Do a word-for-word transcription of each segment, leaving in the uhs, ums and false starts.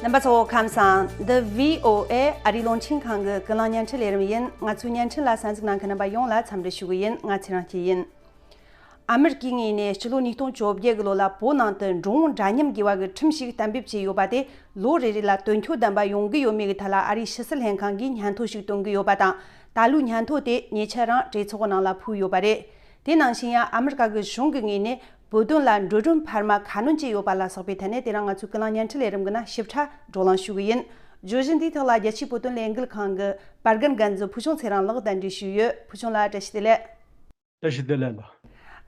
རྣམ་པ་ཚོ་ཁམས་བཟང་། འདི་བྷི་ཨོ་ཨེ་ཨ་རིའི་རླུང་འཕྲིན་ཁང་གི་ཀུན་གླེང་བརྙན་འཕྲིན་ལས་རིམ་ཡིན། ང་ཚོའི་བརྙན་འཕྲིན་ལ་གསན་གཟིགས་གནང་མཁན་རྣམ་པ་ཡོངས་ལ་འཚམས་འདྲི་ཞུ་གི་ཡིན། ང་ཚེ་རིང་སྐྱིད་ཡིན། ཨ་མི་རི་ཀའི་ངོས་ནས་སྤྱི་ལོ་ཉིས་སྟོང་བཅོ་བརྒྱད་གི་ལོ་ལ་བོད་ནང་དུ་འགྲོ་འོང་འདྲ་མཉམ་དགོས་པ་གི་ཁྲིམས་ཤིག་གཏན་འབེབས་བྱས་ཡོད་པ་དེ་ལོ་རེ་རེ་ལ་དོན་འཁྱོལ་ལྡན་པ་ཡོང་གི་ཡོད་མེད་ཀྱི་ཐད་ལ་ཨ་རིའི་ཕྱི་སྲིད་ལྷན་ཁང་གིས་སྙན་ཐོ་ཞིག་བཏོན་གི་ཡོད་པ་དང་། ད་ལོའི་སྙན་ཐོ་དེ་ཉེ་ཆར་རང་གྲོས་ཚོགས་ནང་ལ་ཕུལ་ཡོད་པ་རེད། དེ་ནང་བཞིན་ཡང་ཨ་མི་རི་ཀ་གི་གཞུང་གི་ངོས་ནས་བོད་དོན་ལ་འགྲོ་གྲོན་འཕར་མ་ཁ་སྣོན་བྱས་ཡོད་པ་ལ་སོགས་པའི་ཐད་ནས་དེ་རིང་ང་ཚོའི་ཀུན་གླེང་བརྙན་འཕྲིན་ལས་རིམ་གྱི་ནང་ཞིབ་ཕྲ་བགྲོ་གླེང་ཞུ་གི་ཡིན། བརྗོད་གཞི་འདིའི་ཐོག་ལ་རྒྱལ་སྤྱིའི་བོད་དོན་ལས་འགུལ་ཁང་གི་པར་རྒན་རྒན་གཞོན་ཕུལ་བྱུང་ཚེ་རིང་ལགས་གདན་འདྲེན་ཞུས་ཡོད། ཕུལ་བྱུང་ལགས་བཀྲ་ཤིས་བདེ་ལེགས། བཀྲ་ཤིས་བདེ་ལེགས་ལགས།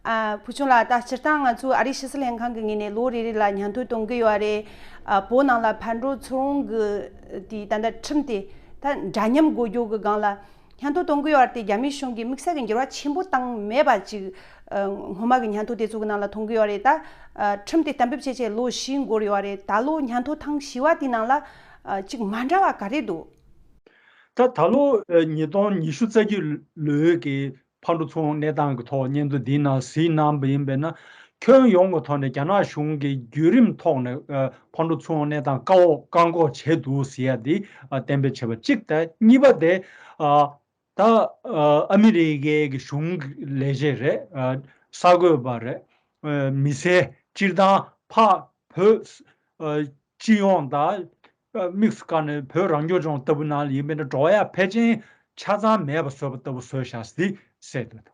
ཨ། ཕུལ་བྱུང་ལགས། ད་སྤྱིར་བཏང་ང་ཚོའི་ཨ་རིའི་ཕྱི་སྲིད་ལྷན་ཁང་གི་ངོས་ནས་ལོ་རེ་རེ་ལ་སྙན་ཐོ་གཏོང་གི་ཡོད་རེད། ཨ། བོད་ནང་ལ་ཕར་འགྲོ་ཚུར་འོང་གི་དེ་ད་ལྟ་ཁྲིམས་དེ་ད་འདྲ་མཉམ་དགོས་རྒྱུ་གི་སྒང་ལ་སྙན་ཐོ་གཏོང་གི་ཡོད་རེད་དེ། རྒྱ་མིའི་གཞུང་གིས་དམིགས་བསལ་གྱི་འགྱུར་བ་ཆེན་པོ་བཏང་མེད་པ་ཅིག་ཨ། སྔོན་མ་གི་སྙན་ཐོ་དེ་ཚོ་གི་ནང་ལ་མཐོང་གི་ཡོད་རེད། ད་ཨ། ཁྲིམས་དེ་གཏན་འབེབས་བྱས་བྱས་ལོ་བཞི་འགོར་ཡོད་རེད། ད་ལོ་སྙན་ཐོ་ཐེངས་བཞི་བ་དེའི་ནང་ལ་ཨ། ཅིག་མ་འདྲ་བ་ག་རེ་འདུག་ད་ད་ལོ་ཨ། ཉིས་སྟོང་ཉི་ཤུ་རྩ་གཅིག་ལོའི་གི་ཕར་འགྲོ་ཚུར་འོང་གནས་སྟངས་ཀྱི་ཐོག་སྙན་ཐོ་འདིའི་ནང་གཟིགས་གནང་བ་ཡིན་པས་ན། ཁྱོན་ཡོངས་ཀྱི་ཐོག་ནས་རྒྱ་ནག་གཞུང་གིས་བརྒྱུད་རིམ་ཐོག་ནས་ཨ། ཕར་འགྲོ་ཚུར་འོང་གནས་སྟངས་བཀག་འགོག་བཀག་འགོག་བྱས་འདུག་ཟེར་ཡ་འདི་ཨ། གཏན་འབེབས་བྱས་པ་གཅིག་དང་། གཉིས་པ་དེ་ཨ། ད་ཨ། ཨ་མི་རི་ཀའི་གི་གཞུང་གི་ལས་བྱེད་རེད། ཨ། གསར་འགོད་པ་རེད། ཨ། མི་སེར་སྤྱིར་བཏང་ཕ་བོད་ཨ། སྤྱི་ཡོངས་དང་། དམིགས་སུ་བཀར་ནས་བོད་རང་སྐྱོང་ལྗོངས་ལྟ་བུ་ནང་ལ་ཡིན་པས་ན་འགྲོ་ཡ་ཕལ་ཆེར་ཆ་ཚང་མེད་པ་བཟོས་པ་ལྟ་བུ་བཟོས་བཞག་ཟེར་འདི་གསལ་འདུག་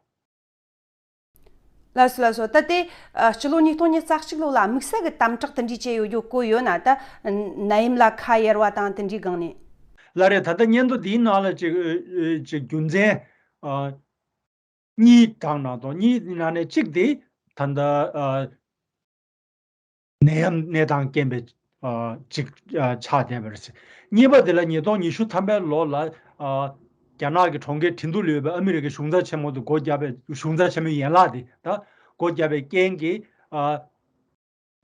ལགས་སོ་ལགས་སོ། ད་ལྟའི་ཨ། སྤྱི་ལོ་ཉིས་སྟོང་ཉི་ཤུ་རྩ་གཅིག་ལོ་ལ་དམིགས་བསལ་གྱི་དམ་དྲག་དེ་འདྲ་བྱས་ཡོད་རྒྱུ་བཀོད་ཡོད་ན། ད་ནད་ཡམས་ལ་ཁ་གཡར་བ་དང་དེ་འདྲའི་སྒང་ནས། ལགས་རེད། ད་ལྟ་སྙན་ཐོ་འདིའི་ནང་ལ་ཅིག་ཅིག་རྒྱུ་མཚན་ཨ། གཉིས་དྲངས་གནང་དང་། གཉིས་ནང་ནས་གཅིག་དེ་ད་ལྟ་ཨ། ནད་ཡམས་གནས་སྟངས་རྐྱེན་པས་ཨ། ཅིག་ཨ། ཆགས་བསྡད་པ་རེད། གཉིས་པ་དེ་ལ་ཉིས་སྟོང་ཉི་ཤུ་ཐམ་པའི་ལོ་ལ་ཨ། རྒྱ་ནག་གི་གྲོང་ཁྱེར་ཁྲིན་ཏུ་ལ་ཡོད་པའི་ཨ་མི་རི་ཀའི་གཞུང་ཚབ་ཆེན་མོ་དེ་སྒོ་བརྒྱབ་པའི། གཞུང་ཚབ་ཆེན་མོའི་ཡན་ལག་དེ་ད་སྒོ་བརྒྱབ་པའི་རྐྱེན་གྱིས་ཨ།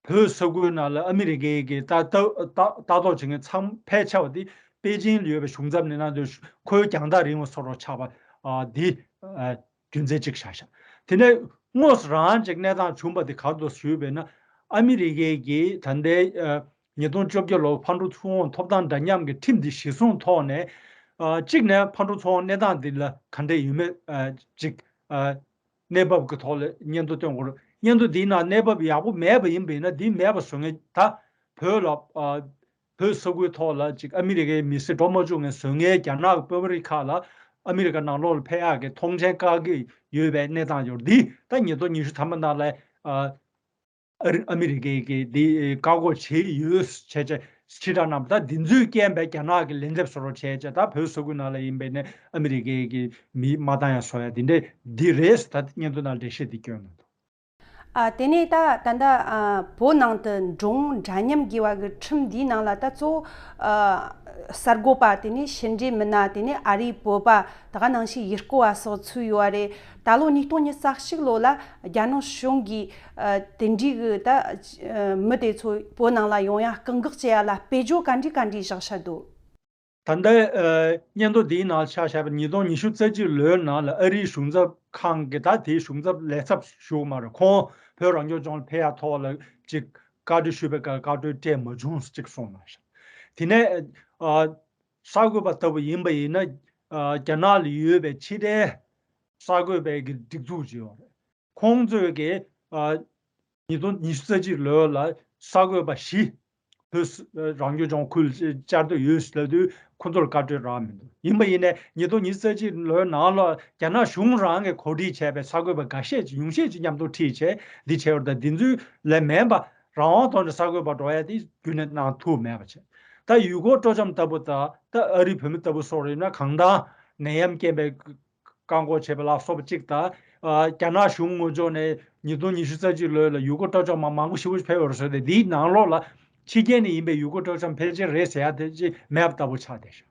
བོད་ས་ཁུལ་ནང་ལ་ཨ་མི་རི་ཀའི་གི་ལྟ་ལྟ་ལྟ་རྟོག་བྱེད་མཁན་ཚང་ཕལ་ཆེ་བ་དེ་པེ་ཅིང་ལ་ཡོད་པའི་གཞུང་ཚབ་ནས་ན་དུས་ཁོའི་རྒྱང་ཐག་རིང་བ་བཟོ་འདྲ་ཆགས་པ་ཨ། འདི་ཨ། རྒྱུ་མཚན་གཅིག་ཆགས་ཤག་དེ་ནས་དངོས་སུ་རང་ཅིག་གནས་སྟངས་བྱུང་བ་དེ་ག་རེ་འདུག་ཞུས་པས་ན། ཨ་མི་རི་ཀའི་གི་ད་ལྟའི་ཨ། ཉིས་སྟོང་བཅོ་བརྒྱད་ལོ་ཕར་འགྲོ་ཚུར་འོང་ཐོབ་ཐང་འདྲ་མཉམ་གྱི་ཁྲིམས་འདི་གཞིར་བཟུང་ཐོག་ནས་ཨ། གཅིག་ནས་ཕར་འགྲོ་ཚུར་འོང་གནས་སྟངས་འདི་ལ་ག་འདྲ་ཡོད་མེད་ཨ། ཅིག་ཨ། གནས་བབ་ཀྱི་ཐོག་ལ་སྙན་ཐོ་བཏོན་དགོས་རེད། སྙན་ཐོ་འདིའི་ནང་གནས་བབ་ཡག་པོ་མེད་པ་ཡིན་པས་ན། འདི་མེད་པ་བཟོ་མཁན་ད་བོད་ལ་ཨ། བོད་ས་ཁུལ་ཐོག་ལ་ཅིག་ཨ་མི་རི་ཀའི་མི་སེར་འགྲོ་མ་བཅུག་མཁན་བཟོ་མཁན་རྒྱ་ནག་གི་དཔོན་པོ་རིགས་ཁག་ལ་ཨ་མི་རི་ཀ་ནང་ལོགས་ལ་ཕེབས་ཡག་གི་མཐོང་མཆན་བཀག་གི་ཡོད་པའི་གནས་སྟངས་ཡོད། འདི་ད་ཉིས་སྟོང་ཉི་ཤུ་ཐམ་པ་ནང་ལ་ཨ། ཨ་རི་ཨ་མི་རི་ཀས་ཀྱིས་འདི་བཀག་འགོག་བྱས་ཡོད་བྱས་བྱས་ཕྱིར་བསྒྲགས་གནང་བ། ད་འདི་ཚོའི་རྐྱེན་པས་རྒྱ་ནག་གིས་ལན་འདེབས་བཟོ་འདྲ་བྱས་བྱས། ད་བོད་ས་ཁུལ་ནང་ལ་ཡིན་པས་ནས་ཨ་མི་རི་ཀས་ཀྱིས་མི་མ་བཏང་ཡ་བཟོ་ཡ་འདི་འདྲས་འདི་རེད་ཟེར། ད་སྙན་ཐོ་ནང་འགྲེལ་བཤད་འདི་བསྐྱོན་གནང་འདུག་ཨ། དེ་ནས་ད་ད་ལྟ་ཨ། བོད་ནང་དུ་འགྲོ་འོང་འདྲ་མཉམ་དགོས་པ་གི་ཁྲིམས་འདིའི་ནང་ལ་ད་གཙོ་བོ་ཨ། གསར་འགོད་པ། དེ་ནས་ཕྱི་འབྲེལ་མི་སྣ། དེ་ནས་ཨ་རིའི་བོད་པ། ད་ག་ནང་བཞིན་ཡུལ་སྐོར་བ་སོགས་ཚུད་ཡོད་པ་རེད། ད་ལོ་ཉིས་སྟོང་ཉི་ཤུ་རྩ་གཅིག་ལོ་ལ་རྒྱ་ནག་གཞུང་གིས་ཨ། དེ་འདྲའི་གི་ད་ཨ། མི་དེ་ཚོ་བོད་ནང་ལ་ཡོང་ཡ་བཀག་འགོག་བྱེད་ཡ་ལ་དཔེ་བརྗོད་ག་འདྲ་ག་འདྲ་བཞག་བཞག་འདུག་ད་ལྟ་ཨ། སྙན་ཐོ་འདིའི་ནང་ཆ་བཞག་པ་ཉིས་སྟོང་ཉི་ཤུ་རྩ་གཅིག་ལོའི་ནང་ལ་ཨ་རིའི་གཞུང་ཚབ་ཁང་གི། ད་དེའི་གཞུང་ཚབ་ལས་ཚབ་ཞུ་གི་མ་རེད། ཁོང་བོད་རང་སྐྱོང་ལྗོངས་ལ་ཕེབས་ཡག་ཐོག་ལ་ཅིག་བཀའ་འདྲི་ཞུས་པའི་སྐབས་བཀའ་འཁྲོལ་སྤྲད་མ་བྱུང་ཅིག་གསུངས་མ་ཤག་དེ་ནས་ཨ། གསར་འགོད་པ་ལྟ་བུ་ཡིན་པ་ཡིན་ན་ཨ། རྒྱ་ནག་ལ་ཡོད་པའི་ཕྱི་དྲིལ་གསར་འགོད་པའི་གི་སྒྲིག་འཛུགས་ཅིག་ཡོད་རེད། ཁོང་ཚོས་ཀྱིས་ཨ། ཉིས་སྟོང་ཉི་ཤུ་རྩ་གཅིག་ལོ་ལ་གསར་འགོད་པ་བཞི་བོད་རང་སྐྱོང་ལྗོངས་ཁུལ་བཅར་འདོད་ཡོད་ཟེར་ལབ་དུས་ཁོང་ཚོར་བཀའ་འཁྲོལ་རག་མི་འདུག་ཡིན་པ་ཡིན་ནའི་ཉིས་སྟོང་ཉི་ཤུ་རྩ་གཅིག་ལོའི་ནང་ལ་རྒྱ་ནག་གཞུང་རང་གིས་གོ་སྒྲིག་བྱས་པའི་གསར་འགོད་པ་འགའ་ཤས་ཅིག་ཉུང་ཤས་ཅིག་མཉམ་དུ་ཁྲིད་བྱས་འདི་བྱས་ཡོད་རེད། ད་འདི་ཚོ་ལས་མིན་པ་རང་དབང་ཐོག་ནས་གསར་འགོད་པ་འགྲོ་ཡ་དེ་རྒྱུན་ནས་གནང་ཐུབ་མེད་པ་བྱས། ད་ཡུལ་སྐོར་སྤྲོ་འཆམ་ལྟ་བུ་དང་། ད་ཨ་རིའི་བོད་མི་ལྟ་བུ་སོགས་རེད་ན་གང་ལྟར་ནད་ཡམས་རྐྱེན་པས་བཀག་འགོག་བྱས་པ་ལ་སོགས་པ་གཅིག་དང་། ཨ། རྒྱ་ནག་གཞུང་ངོས་ཕྱོགས་ནས་ཉིས་སྟོང་ཉི་ཤུ་རྩ་གཅིག་ལོ་ལ་ཡུལ་སྐོར་སྤྲོ་འཆམ་མང་པོ་ཞེ་པོ་ཕེབས་ཡོད་རེད་ཟེར་ཏེ། འདིའི་ནང་ལོགས་ལ་ཕྱི་རྒྱལ་ནས་ཡིན་པའི་ཡུལ་སྐོར་སྤྲོ་འཆམ་ཕལ་ཆེར་རེད་ཟེར་ཡ་དེ་ཅིག་མེད་པ་ལྟ་བུ་ཆགས་བསྡད་ཤག་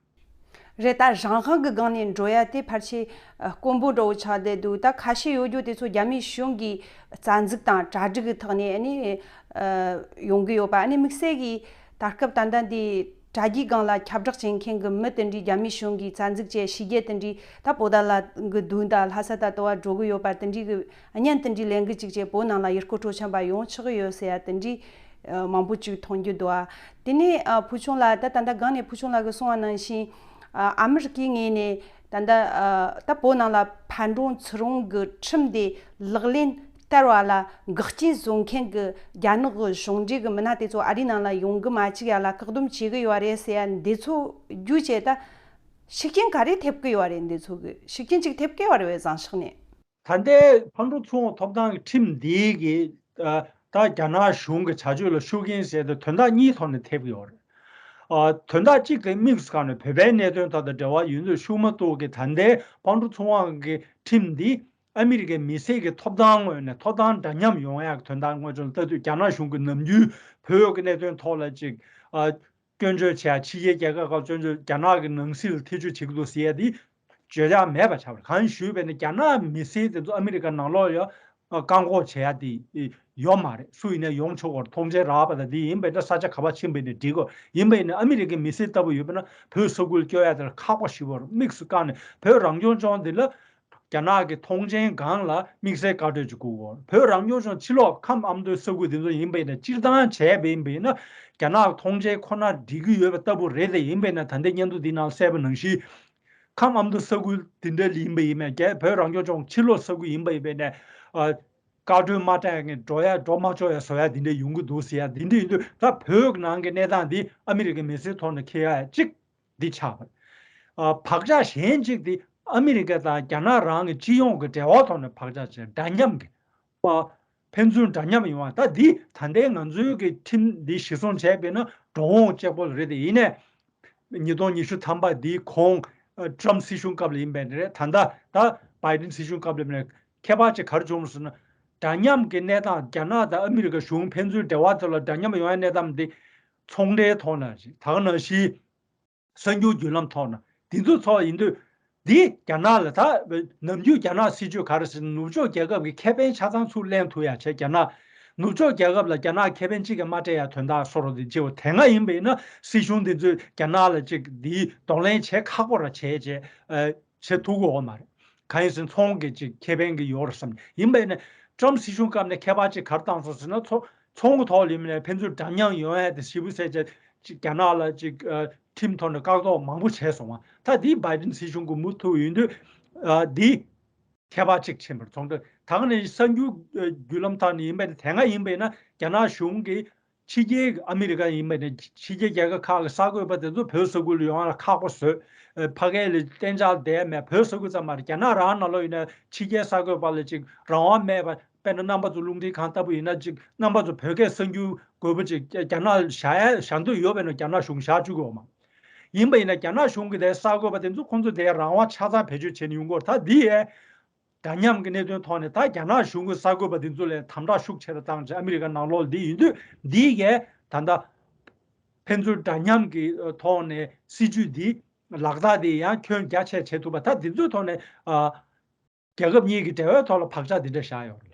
རེད། ད་རང་དབང་གི་སྒང་ནས་འགྲོ་ཡ་དེ་ཕལ་ཆེར་དཀོན་པོ་འདྲ་བོ་ཆགས་བསྡད་འདུག་ད་ཁ་ཤས་ཡོད་རྒྱུ་དེ་ཚོ་རྒྱ་མིའི་གཞུང་གིས་རྩ་འཛུགས་དང་གྲ་སྒྲིག་གི་ཐོག་ནས་ཨ་ནི་ཡོང་གི་ཡོད་པ། ཨ་ནི་དམིགས་བསལ་གྱིས་ད་སྐབས་ད་ལྟ་འདི་དྲ་རྒྱའི་སྒང་ལ་ཁྱབ་བསྒྲགས་བྱེད་མཁན་གྱི་མི་དེ་འདྲའི་རྒྱ་མིའི་གཞུང་གིས་རྩ་འཛུགས་བྱས་ཕྱི་རྒྱལ་དེ་འདྲའི། ད་བོད་ད་ལ་གི་དུས་ད་ལྷ་ས་ད་ལྟ་བ་འགྲོ་གི་ཡོད་པ་དེ་འདྲའི་གི་བརྙན་དེ་འདྲའི་ལེན་གི་བཅུག་བྱས་བོད་ནང་ལ་ཡུལ་སྐོར་སྤྲོ་འཆམ་པ་ཡོང་ཆོག་གི་ཡོད་ཟེར་ཡ་དེ་འདྲའི་ ཨ་མང་པོ་ཅིག་མཐོང་རྒྱུ་འདུག་ཨ། དེ་ནས་ཨ་ཕུལ་བྱུང་ལགས། ད་ད་ལྟ་སྒང་ནས་ཕུལ་བྱུང་ལགས་ཀྱིས་གསུངས་པ་ནང་བཞིན། ཨ་ཨ་མི་རི་ཀའི་ངོས་ནས་ད་ལྟ་ཨ་ད་བོད་ནང་ལ་ཕར་འགྲོ་ཚུར་འོང་གི་ཁྲིམས་དེ་ལག་ལེན་བསྟར་བ་ལ་འགོག་རྐྱེན་བཟོ་མཁན་གྱི་རྒྱ་ནག་གི་གཞུང་འབྲེལ་གྱི་མི་སྣ་དེ་ཚོ་ཨ་རིའི་ནང་ལ་ཡོང་གི་མ་བཅུག་ཡ་ལ་བཀག་སྡོམ་བྱེད་ཀྱི་ཡོད་རེད་ཟེར་ཡ་འདི་ཚོ་བརྒྱུད་བྱས། ད་ཤུགས་རྐྱེན་ག་རེ་ཐེབས་ཀྱི་ཡོད་རེད། འདི་ཚོ་གི་ཤུགས་རྐྱེན་ཅིག་ཐེབས་ཀྱི་ཡོད་རེད་པས། བཟང་ཕྱོགས་ནས། ད་ལྟའི་ཕར་འགྲོ་ཚུར་འོང་ཐོབ་ཐང་གི་ཁྲིམས་འདི་གི་ཨ་ད་རྒྱ་ནག་གཞུང་གི་བྱ་སྤྱོད་ལ་ཤུགས་རྐྱེན་ཟེར་ཏེ་དོན་དག་གཉིས་ཐོག་ནས་ཐེབས་ཡོད་རེད། ཨ་དོན་དག་གཅིག་དེ་དམིགས་སུ་བཀར་ནས་བོད་པའི་གནད་དོན་དག་དང་འབྲེལ་བ་ཡོད་དུས་ཤུགས་མ་གཏོགས་ཀྱི་ད་ལྟའི་ཕར་འགྲོ་ཚུར་འོང་གི་ཁྲིམས་འདི་ཨ་མི་རི་ཀའི་མི་སེར་གྱི་ཐོབ་ཐང་ངོས་ནས་ཐོབ་ཐང་འདྲ་མཉམ་ཡོང་ཡག་གི་དོན་དག་ངོས་ཕྱོགས་ལ་ལྟ་དུས། རྒྱ་ནག་གཞུང་གིས་ནམ་རྒྱུན་བོད་ཀྱི་གནད་དོན་ཐོག་ལ་ཅིག་ཨ་སྐྱོན་བརྗོད་བྱེད་ཡ། ཕྱི་རྒྱལ་རྒྱལ་ཁབ་ཁག་སྐྱོན་བརྗོད། རྒྱ་ནག་གི་ནང་སྲིད་ལ་ཐེ་བྱུས་བྱེད་ཀྱི་འདུག་ཟེར་ཡ་དེ་བརྗོད་བྱ་མེད་པ་ཆགས་པ་རེད། གང་ཞུས་པས་ན་རྒྱ་ནག་མི་སེར་དེ་ཚོ་ཨ་མི་རི་ཀ་ནང་ལོགས་ལ་ཡ་བཀག་འགོག་བྱེད་ཡ་དེ་ཡོད་མ་རེད། སུ་ཡིན་ན་ཡོང་ཆོག་གི་རེད། ཐོངས་མཆན་རག་པ་དང་དེ་ཡིན་པས་ན་ས་ཆ་ག་པར་ཕྱིན་པ་ཡིན་ནའི་འགྲིག་གི་རེད། ཡིན་པས་ན་ཨ་མི་རི་ཀའི་མི་སེར་ལྟ་བུ་ཡོད་པས་ན་བོད་ས་ཁུལ་སྐྱོད་ཡ་དེ་ལ་ཁག་པོ་ཞེ་པོ་རེད། དམིགས་སུ་བཀར་ནས་བོད་རང་སྐྱོང་ལྗོངས་འདི་ལ་རྒྱ་ནག་གི་ཐོངས་མཆན་སྒང་ལ་དམིགས་བསལ་བཀའ་གྲོས་ཅིག་དགོས་ཀྱི་ཡོད་རེད། བོད་རང་སྐྱོང་ལྗོངས་ཕྱི་ལོགས་ཁམས་ཨ་མདོའི་ས་ཁུལ་དེ་ཚོ་ཡིན་པ་ཡིན་ན། སྤྱིར་བཏང་བྱས་པ་ཡིན་པ་ཡིན་ན་རྒྱ་ནག་ཐོངས་མཆན་ཁོ་ན་འགྲིག་གི་ཡོད་པ་ལྟ་བུ་རེད། དེ་ཡིན་པ་ཡིན་ན་ད་ལྟའི་སྙན་ཐོ་འདི་ནང་གསལ་པ་ནང་བཞིན་ཁམས་ཨ་མདོ་ས་ཁུལ་དེ་འདྲ་ཡིན་པ་ཡིན་ན། རྒྱ་བོད་རང་སྐྱོང་ལྗོངས་ཕྱི་ལོགས་ས་ཁུལ་ཡིན་པ་ཡིན་པ་ཡིན་ན། ཨ་བཀའ་འཁྲོལ་མ་སྤྲད་མཁན་འགྲོ་ཡ་འགྲོ་མ་ཆོག་ཡ་བཟོ་ཡ་དེ་འདྲ་ཡོང་གི་འདུག་ཟེར་ཡ་དེ་འདྲ་ཡིན་དུས། ད་བོད་ནང་གི་གནས་སྟངས་འདི་ཨ་མི་རི་ཀའི་མི་སེར་ཐོག་ནས་འཁྱེར་ཡ་གཅིག་འདི་ཆགས་པ་རེད། ཨ་བག་ཆགས་གཞན་གཅིག་དེ་ཨ་མི་རི་ཀ་དང་རྒྱ་ནག་རང་གི་སྤྱི་ཡོངས་ཀྱི་འབྲེལ་བ་ཐོག་ནས་བག་ཆགས་བྱས། འདྲ་མཉམ་གྱི་ཨ་ཕན་ཚུན་འདྲ་མཉམ་ཡོང་བ། ད་འདི་ད་ལྟའི་ང་ཚོའི་གི་ཁྲིམས་འདི་གཞི་བཟུང་བྱས་པས་ན་འགྲོ་འོང་གཅིག་པོ་རེད། དེ་ཡིན་ནའི་ཉིས་སྟོང་ཉི་ཤུ་ཐམ་པ་འདིའི་གོང་ཨ་ཊྲམ་སྲིད་གཞུང་སྐབས་ལ་ཡིན་པ་རེད། ད་ལྟ་ད་བྷའི་ཌེན་སྲིད་གཞུང་སྐབས་ལ་ཡིན་པ་རེད། ཁྱད་པར་ཅིག་ག་རེ་བྱུང་ཟེར་ན། འདྲ་མཉམ་གྱི་གནས་སྟངས། རྒྱ་ནག་དང་ཨ་མི་རི་ཀ་གཞུང་ཕན་ཚུན་འབྲེལ་བ་དེ་ལ་འདྲ་མཉམ་ཡོང་ཡ་གནས་སྟངས་འདི་ཚོང་འབྲེལ་ཐོག་ན་རེད། ད་ག་ནང་བཞིན་གསར་འགྱུར་བརྒྱུད་ལམ་ཐོག་ན། དེ་ཚོ་ཚོ་ཡིན་དུས་འདི་རྒྱ་ནག་ལ། ད་ནམ་རྒྱུན་རྒྱ་ནག་སྲིད་ཇུས་ག་རེ་ཟེར་ན། ནུབ་ཕྱོགས་རྒྱལ་ཁབ་ཀྱི་ཁེ་ཕན་ཆ་ཚང་ཚུར་ལེན་ཐུབ་ཡ་བྱས། རྒྱ་ནག་ནུབ་ཕྱོགས་རྒྱལ་ཁབ་ལ་རྒྱ་ནག་ཁེ་ཕན་གཅིག་ཀྱང་མ་སྤྲད་ཡ་དོན་དག་བཟོ་འདྲ་དེ་བྱེད། དེ་སྔ་ཡིན་པ་ཡིན་ན་སྲིད་གཞུང་དེ་ཚོས་རྒྱ་ནག་ལ་ཅིག་འདི་གདོང་ལེན་བྱེད་ཁག་པོ་ར་བྱས་བྱས་ཨ་བྱེད་ཐུབ་ཀྱི་ཡོད་མ་རེད། གང་ཡིན་ཟེར་ན་ཚོང་གི་ཅིག་ཁེ་ཕན་གྱི་ཡོད་རེད་བསམ། ཡིན་པ་ཡིན་ན་ཊྲམ་སྲིད་གཞུང་སྐབས་ནས་ཁྱད་པར་ཅིག་ག་རེ་བཏང་སོང་ཟེར་ན། ཚོང་ཚོང་གི་ཐོག་ལ་ཡིན་པ་ན་ཕན་ཚུན་འདྲ་མཉམ་ཡོང་ཡ་དེ་ཞེ་པོ་ཟེར་བྱས་ཅིག་རྒྱ་ནག་ལ་ཅིག་ཨ་ཁྲིམས་ཐོག་ནས་བཀག་འགོག་མང་པོ་བྱས་སོང་བ། ད་འདི་བྷའི་ཌེན་སྲིད་གཞུང་གིས་མུ་མཐུད་ཡིན་དུས་ཨ་འདི་ཁྱད་པར་ཅིག་ཕྱིན་པ་རེད། ཚོང་འབྲེལ། ད་ག་ནས་གསར་འགྱུར་ཨ་བརྒྱུད་ལམ་ཐོག་ནས་ཡིན་པ་ཡིན་ན། དེ་སྔ་ཡིན་པ་ཡིན་ན་རྒྱ་ནག་གཞུང་གིས་ཕྱི་རྒྱལ་ཨ་མི་རི་ཀ་ཡིན་པ་ཡིན་ན་ཕྱི་རྒྱལ་རྒྱལ་ཁབ་ཁག་གི་གསར་འགོད་པ་དེ་ཚོ་བོད་ས་ཁུལ་ལ་ཡོང་ཡ་ལ་ཁག་པོ་བཟོས། ཨ་ཕ་གི་ལ་གཏན་འཇགས་བསྡད་མེད། བོད་ས་ཁུལ་ཙམ་མ་རེད། རྒྱ་ནག་རང་ནང་ལོགས་ཡིན་ན་ཕྱི་རྒྱལ་གསར་འགོད་པ་ལ་ཅིག་རང་དབང་མེད་པ། དཔེར་ན་རྣམ་པ་ཚོ་རླུང་འཕྲིན་ཁང་ལྟ་བུ་ཡིན་ན་ཅིག་རྣམ་པ་ཚོ་བོད་སྐད་གསར་འགྱུར་དགོས་པ་ཅིག་རྒྱ་ནག་ལ་བཞག་ཡ་བཞག་འདོད་ཡོད་པས་ན་རྒྱ་ནག་གཞུང་བཞག་བཅུག་གི་ཡོད་མ། ཡིན་པ་ཡིན་ན་རྒྱ་ནག་གཞུང་གི་དེ་གསར་འགོད་པ་དེ་ཚོ་ཁོང་ཚོ་དེ་རང་དབང་ཆ་ཚང་བེད་སྤྱོད་བྱས་ནས་ཡོང་གི་ཡོད་རེད། ད་འདི་ཨེ་འདྲ་མཉམ་གྱི་གནད་དོན་ཐོག་ནས་ད་རྒྱ་ནག་གཞུང་གི་གསར་འགོད་པ་དེ་ཚོ་ལ་དམ་དྲག་ཤུགས་ཆེ་རུ་བཏང་བྱས། ཨ་མི་རི་ཀ་ནང་ལོགས་འདི་ཡིན་དུས་འདི་གས་ད་ལྟ་ཕན་ཚུན་འདྲ་མཉམ་གྱི་ཐོག་ནས་སྲིད་ཇུས་འདི་ལག་བསྟར་དེ་ཡང་ཁྱོན་རྒྱ་ཆེ་བྱེད་ཐུབ་པ། ད་འདི་ཚོའི་ཐོག་ནས་ཨ་རྒྱལ་ཁབ་གཉིས་ཀྱི་འབྲེལ་བའི་ཐོག་ལ་བག་ཆགས་འདི་འདྲ་བཞག་ཡོད་རེད།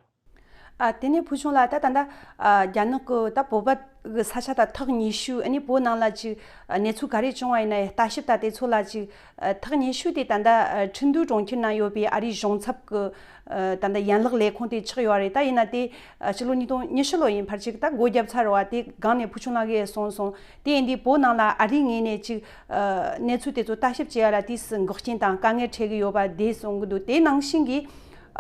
ཨ་དེ་ནས་ཕུལ་བྱུང་ལགས། ད་ད་ལྟ་ཨ་རྒྱ་ནག་གི་ད་བོད་པ་གི་ས་ཆ་ད་ཐག་ཉེ་ཤོས། ཨ་ནི་བོད་ནང་ལ་ཅིག་ཨ་གནས་ཚུལ་ག་རེ་བྱུང་བ་ཡིན་ན་ལྟ་ཞིབ་ད་དེ་ཚོ་ལ་ཅིག་ཨ་ཐག་ཉེ་ཤོས་དེ་ད་ལྟ་ཨ་ཁྲིན་ཏུའུ་གྲོང་ཁྱེར་ནང་ཡོད་པའི་ཨ་རིའི་གཞུང་ཚབ་ཀྱི་ཨ་ད་ལྟ་ཡན་ལག་ལས་ཁུངས་དེ་ཆགས་ཡོད་རེད། ད་ཡིན་ན་དེ་ཨ་ཕྱི་ལོ་ཉིས་སྟོང་ཉི་ཤུ་ལོ་ཡིན་ཕར་ཅིག་ད་སྒོ་བརྒྱབ་ཚར་བ་དེ་སྒང་ནས་ཕུལ་བྱུང་ལགས་ཀྱིས་གསུངས་སོང་། དེ་ཡིན་དུས་བོད་ནང་ལ་ཨ་རིའི་ངོས་ནས་ཅིག་ཨ་གནས་ཚུལ་དེ་ཚོ་ལྟ་ཞིབ་བྱེད་ཡ་ལ་དུས་སུ་འགོག་རྐྱེན་དང་དཀའ་ངལ་འཕྲད་ཀྱི་ཡོད་པ་དེ་གསུང་གི་འདུག་དེ་ནང་བཞིན་གྱི་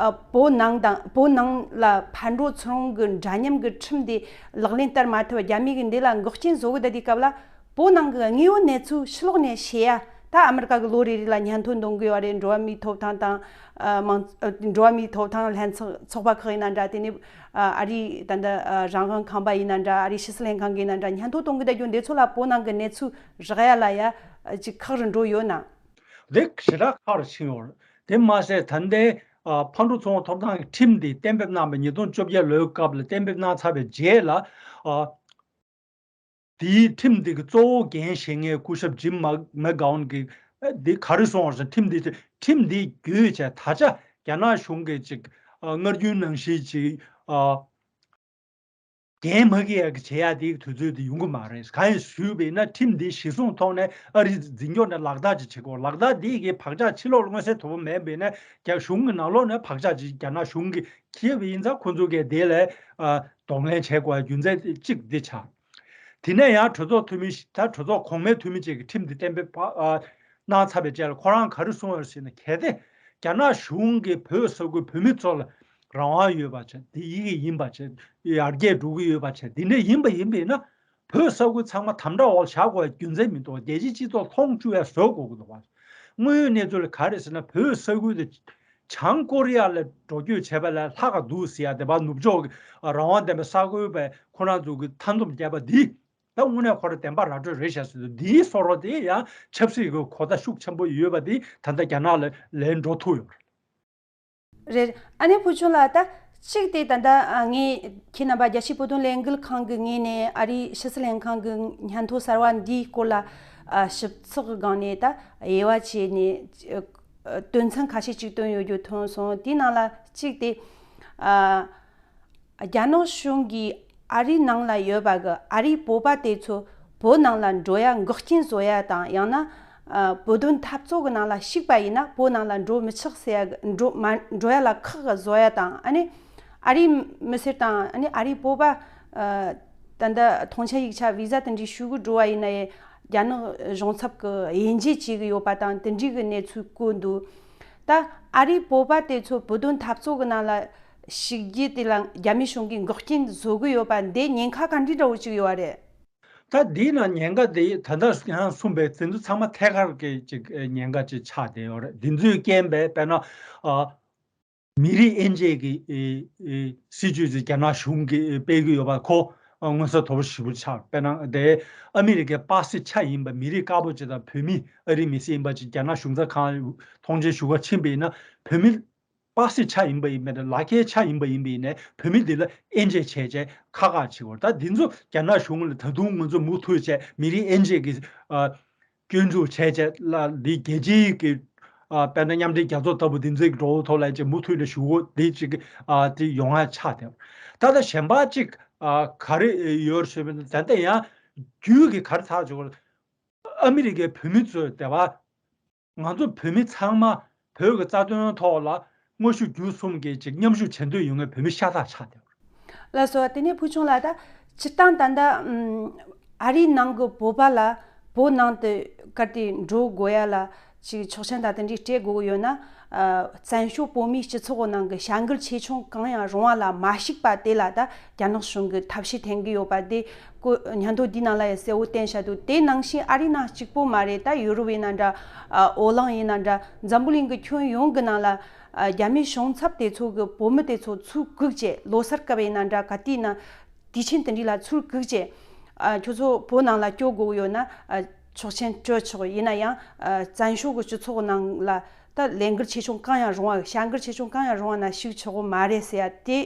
ཨ་བོད་ནང་དང་བོད་ནང་ལ་ཕར་འགྲོ་ཚུར་འོང་གི་འདྲ་མཉམ་གྱི་ཁྲིམས་དེ་ལག་ལེན་བསྟར་མ་ཐུབ་པ། རྒྱ་མི་གིས་འདི་ལ་འགོག་རྐྱེན་བཟོ་གི་ད་དེ་སྐབས་ལ་བོད་ནང་གི་དངོས་ཡོད་གནས་ཚུལ་ཕྱི་ལོགས་ནས་ཤེས་ཡ། ད་ཨ་མི་རི་ཀ་གི་ལོ་རེ་རེ་ལ་སྙན་ཐོ་འདོན་གི་ཡོད་རེད། འགྲོ་བ་མིའི་ཐོབ་ཐང་དང་ཨ་མང་ཨ་འགྲོ་བ་མིའི་ཐོབ་ཐང་ལྷན་ཚོགས་ཚོགས་པ་ཁག་ཡིན་ན་འདྲ། དེ་ནས་ཨ་ཨ་རིའི་ད་ལྟ་ཨ་རང་དབང་ཁང་པ་ཡིན་ན་འདྲ། ཨ་རིའི་ཕྱི་སྲིད་ལྷན་ཁང་གི་ཡིན་ན་འདྲ། སྙན་ཐོ་གཏོང་གི་བསྡད་རྒྱུ་འདི་ཚོ་ལ་བོད་ནང་གི་གནས་ཚུལ་རག་ཡ་ལ་ཡ་ཅིག་ཁག་རུ་འགྲོ་ཡོད་ན། དེ་ཞེ་དྲག་ཁག་རུ་ཕྱིན་ཡོད་རེད། དེ་མ་ཟད་ད་ལྟའི་ཨ་ཕར་འགྲོ་ཚུར་འོང་ཐོབ་ཐང་གི་ཁྲིམས་འདི་གཏན་འབེབས་གནང་བའི་ཉིས་སྟོང་བཅོ་བརྒྱད་ལོའི་སྐབས་ལ་གཏན་འབེབས་གནང་ཚར་བའི་རྗེས་ལ་ཨ་དེའི་ཁྲིམས་འདི་གི་གཙོ་བོ་འགན་བཞེས་མཁན་སྐུ་ཞབས་ཇིམ་མ་མེག་གྷོན་གྱིས་འདི་ག་རེ་གསུངས་པ་རེད་ཟེར་ན། ཁྲིམས་འདི་ཁྲིམས་འདི་བརྒྱུད་བྱས་ད་ཆ་རྒྱ་ནག་གཞུང་གིས་ཅིག་ཨ་སྔར་རྒྱུན་ནང་བཞིན་ཅིག་ཨ་ འགན་མ་འཁྱེར་ཡག་གི་བྱེད་ཡག་དེའི་དུས་ཚོད་དེ་ཡོང་གི་མ་རེད། གང་ཡིན་ཞུས་པ་ཡིན་ན་ཁྲིམས་འདི་གཞི་བཟུང་ཐོག་ནས་ཨ་རི་འཛིན་སྐྱོང་ནས་ལག་བསྟར་ཅིག་བྱེད་དགོས། ལག་བསྟར་འདི་གི་བག་ཆགས་ཕྱི་ལོགས་ལ་མངོན་གསལ་དོད་པོ་མེད་པ་ཡིན་ན་རྒྱ་གཞུང་གི་ནང་ལོགས་ནས་བག་ཆགས་ཅིག་རྒྱ་ནག་གཞུང་གིས་འཁྱེར་བ་ཡིན་ཙང་ཁོ་ཚོ་གིས་དེ་ལ་ཨ་གདོང་ལེན་བྱེད་དགོས་རྒྱུ་མཚན་གཅིག་འདི་ཆགས། དེ་ནས་ཡང་གྲོས་ཚོགས་འཐུས་མི་ཞིག་ད་གྲོས་ཚོགས་གོང་མའི་འཐུས་མི་གཅིག་གིས་ཁྲིམས་འདི་གཏན་འབེབས་པ་ཨ་གནང་ཚར་བའི་རྗེས་ལ་ཁོ་རང་ག་རེ་གསུངས་ཡོད་ཟེར་ན། གལ་ཏེ་རྒྱ་ནག་གཞུང་གིས་བོད་ས་ཁུལ་བོད་མི་ཚོ་ལ་རང་དབང་ཡོད་པ་བྱས། བདེ་སྐྱིད་ཡིན་པ་བྱས། ཡར་རྒྱས་འགྲོ་གི་ཡོད་པ་བྱས། འདི་འདྲ་ཡིན་པ་ཡིན་པས་ན་བོད་ས་ཁུལ་ཚང་མ་དམ་དྲག་འོག་བཞག་དགོས་རྒྱུ་མཚན་མི་འདུག་རྒྱལ་སྤྱིའི་སྤྱི་ཚོགས་མཐོང་བཅུག་ཡ་བཟོ་དགོས་ཀྱི་འདུག་བ། དངོས་ཡོད་གནས་ཚུལ་ལ་ག་རེ་ཟེར་ན། བོད་ས་ཁུལ་དེ་བྱང་ཀོ་རི་ཡ་ལ་འགྲོ་སྐྱོད་བྱས་པ་ལས་ལྷག་ག་འདུག་ཟེར་ཡ། དེ་བར་ནུབ་ཕྱོགས་ཀྱི་རང་དབང་ལྡན་པའི་ས་ཁུལ་པས་ཁོ་རང་ཚོ་གི་མཐའ་འདོམས་བརྒྱབ་པ་འདི། ད་དངོས་གནས་ཁོ་རང་བདེན་པ་ར་སྤྲོད་རེད་ཤག་ཟེར་དུས། འདིའི་བཟོ་འདྲ་དེ་ཡང་ཆབ་སྲིད་ཀྱི་གོ་བརྡ་ཤུགས་ཆེན་པོ་ཡོད་པ་དེ་ད་ལྟ་རྒྱ་ནག་ལ་ལན་འགྲོ་ཐུབ་ཡོད་རེད། རེད། ཨ་ནེ་ཕུལ་བྱུང་ལགས། ད་གཅིག་དེ་ད་ལྟ་ཨ་ངས་ཁྱེད་རྣམ་པ་རྒྱལ་སྤྱིའི་བོད་དོན་ལས་འགུལ་ཁང་གི་ངོས་ནས་ཨ་རིའི་ཕྱི་སྲིད་ལྷན་ཁང་གི་སྙན་ཐོ་གསར་བ་འདིའི་སྐོར་ལ་ཨ་ཞིབ་ཚགས་ཀྱི་སྒང་ནས་ད་དབྱེ་བ་ཕྱེ་ནས་ཨ་དོན་ཚན་ཁ་ཤས་ཅིག་བཏོན་ཡོད་རྒྱུ་ཐོན་སོང་། དེའི་ནང་ལ་གཅིག་དེ་ཨ། རྒྱ་ནག་གཞུང་གིས་ཨ་རིའི་ནང་ལ་ཡོད་པ་གི་ཨ་རིའི་བོད་པ་དེ་ཚོ་བོད་ནང་ལ་འགྲོ་ཡ་འགོག་རྐྱེན་བཟོ་ཡ་དང་། ཡང་ན་ཨ་བོད་དོན་འཐབ་རྩོད་གི་ནང་ལ་ཞུགས་པ་ཡིན་ན་བོད་ནང་ལ་འགྲོ་མི་ཆོག་ཟེར་ཡ་གི་འགྲོ་མ་འགྲོ་ཡ་ལ་ཁག་གི་བཟོ་ཡ་དང་། ཨ་ནི་ཨ་རིའི་མི་སེར་དང་ཨ་ནི་ཨ་རིའི་བོད་པ་ཨ་ད་ལྟ་ཐོངས་མཆན་ཡིག་ཆ་བི་ཟ་དེ་འདྲའི་ཞུ་གི་འགྲོ་བ་ཡིན་ན་ཡང་རྒྱ་ནག་གཞུང་ཚབ་གི་དབྱེ་འབྱེད་བྱེད་གི་ཡོད་པ་དང་དེ་འདྲའི་གི་གནས་ཚུལ་བཀོད་འདུག་ད་ཨ་རིའི་བོད་པ་དེ་ཚོ་བོད་དོན་འཐབ་རྩོད་གི་ནང་ལ་ཞུགས་རྒྱུ་དེ་ལ་རྒྱ་མི་གཞུང་གིས་འགོག་རྐྱེན་བཟོ་གི་ཡོད་པ་འདི་ཉེན་ཁ་ག་འདྲའི་འདྲ་བོ་ཅིག་ཡོད་རེད། ད་འདིའི་ནང་ཉེན་ཁ་དེ་ད་ལྟ་ཡང་གསུངས་པའི་དེ་ཚོ་ཚང་མ་ཐད་ཀར་གྱི་ཅིག་ཉེན་ཁ་ཅིག་ཆགས་བསྡད་ཡོད་རེད། འདི་ཚོའི་རྐྱེན་པས་དཔེར་ན་ཨ། མི་རིགས་དབྱེ་འབྱེད་ཀྱི་ཨེ་ཨེ་སྲིད་ཇུས་ཅིག་རྒྱ་ནག་གཞུང་གིས་སྤེལ་གྱི་ཡོད་པ་ཁོ་མངོན་གསལ་དོད་པོ་ཞེ་པོ་ཆགས། དཔེར་ན་དེ་ཨ་མི་རི་ཀའི་པ་སེ་ཆ་ཡིན་པ་མི་རིགས་དཀར་པོ་ཅིག་དང་བོད་མི་ཨ་རིའི་མི་སེར་ཡིན་པ་ཅིག་རྒྱ་ནག་གཞུང་ཚབ་ཁང་ཐོངས་མཆན་ཞུ་ག་ཕྱིན་པ་ཡིན་ན། བོད་མི་པ་སེ་ཆ་ཡིན་པ་ཡིན་པ་ལག་ཁྱེར་ཆ་ཡིན་པ་ཡིན་པ་ཡིན་ནའི་བོད་མི་འདི་ལ་དབྱེ་འབྱེད་བྱས་བྱས་ཁག་ཁག་བྱེད་དགོས། ད་འདི་ཚོ་རྒྱ་ནག་གཞུང་ལ་ད་དུང་ང་ཚོ་མུ་མཐུད་བྱས་མི་རིགས་དབྱེ་འབྱེད་ཀྱི་ཨ། སྐྱོན་འཛུགས་བྱས་བྱས་ལ་འདི་རྒྱལ་སྤྱིའི་གི་ཨ་དཔེར་ན་མཉམ་འབྲེལ་རྒྱལ་ཚོགས་ལྟ་བུ་འདི་ཚོའི་འགྲོ་ཐོག་ལ་ཅིག་མུ་མཐུད་ནས་ཞུ་དགོས་འདི་ཅིག་ཨ་དེ་ཡོང་ཡ་ཆགས་བསྡད། ད་ལྟ་གཞན་པ་ཅིག་ཨ་ག་རེ་ཡོད་ཞུས་པ་ད་ལྟ་ཡང་རྒྱུད་ཀྱི་ག་རེ་ཐག་ཆོད། ཨ་མི་རི་ཀའི་བོད་མི་ཚོས་དེ་བ་ང་ཚོ་བོད་མི་ཚང་མ་བོད་ཀྱི་རྩ་དོན་ཐོག་ལ་དངོས་ཤུགས་བརྒྱུད་གསུམ་གྱིས་ཅིག་མཉམ་ཞུགས་བྱེད་འདོད་ཡོད་མཁན་བོད་མི་ཤ་སྟག་ཆགས་བསྡད། ལགས་སོ། དེ་ནས་ཕུལ་བྱུང་ལགས། ད་སྤྱིར་བཏང་ད་ལྟ་ཨམ་ཨ་རིའི་ནང་གི་བོད་པ་ལ་བོད་ནང་དུ་གལ་ཏེ་འགྲོ་དགོས་ཡ་ལ་ཅིག་ཆོག་མཆན་དང་དེ་འདྲའི་སྤྲད་དགོས་ཀྱི་ཡོད་ན། ཨ་བཙན་བྱོལ་བོད་མིའི་སྤྱི་ཚོགས་ནང་གི་བྱ་འགུལ་ཆེ་ཆུང་གང་ཡང་རུང་བ་ལ་མ་ཞུགས་པ་དེ་ལ་ད་རྒྱ་ནག་གཞུང་གིས་ཐབས་ཤེས་འཐེན་གྱི་ཡོད་པ་དེ་ཀོ་སྙན་ཐོ་འདིའི་ནང་ལ་ཡང་གསལ་བོ་བསྟན་བཞག་འདུག་དེ་ནང་བཞིན་ཨ་རིའི་ནང་གཅིག་པོ་མ་རེད། ད་ཡུ་རོབ་ཡིན་ན་འདྲ། ཨ་ཨོ་གླིང་ཡིན་ན་འདྲ། འཛམ་བུ་གླིང་གི་ཁྱོན་ཡོངས་ཀྱི་ནང་ལ་ཨ་རྒྱ་མིའི་གཞུང་ཚབ་དེ་ཚོ་གི་བོད་མི་དེ་ཚོ་ཚུར་བཀུག་བྱས། ལོ་གསར་སྐབས་ཡིན་ན་འདྲ། ག་དུས་ཡིན་ན་དུས་ཆེན་དེ་འདྲ་ལ་ཚུར་བཀུག་བྱས། ཨ་ཁྱོད་ཚོ་བོད་ནང་ལ་སྐྱོད་དགོས་ཀྱི་ཡོད་ན་ཨ་ཆོག་མཆན་སྤྲོད་ཆོག་ཡིན་ན་ཡང་ཨ་བཙན་བྱོལ་གྱི་སྤྱི་ཚོགས་ནང་ལ་ད་ལས་འགུལ་ཆེ་ཆུང་གང་ཡང་རུང་བ། བྱ་འགུལ་ཆེ་ཆུང་གང་ཡང་རུང་བ་ན་ཞུགས་ཆོག་གི་མ་རེད་ཟེར་ཡ་དེ་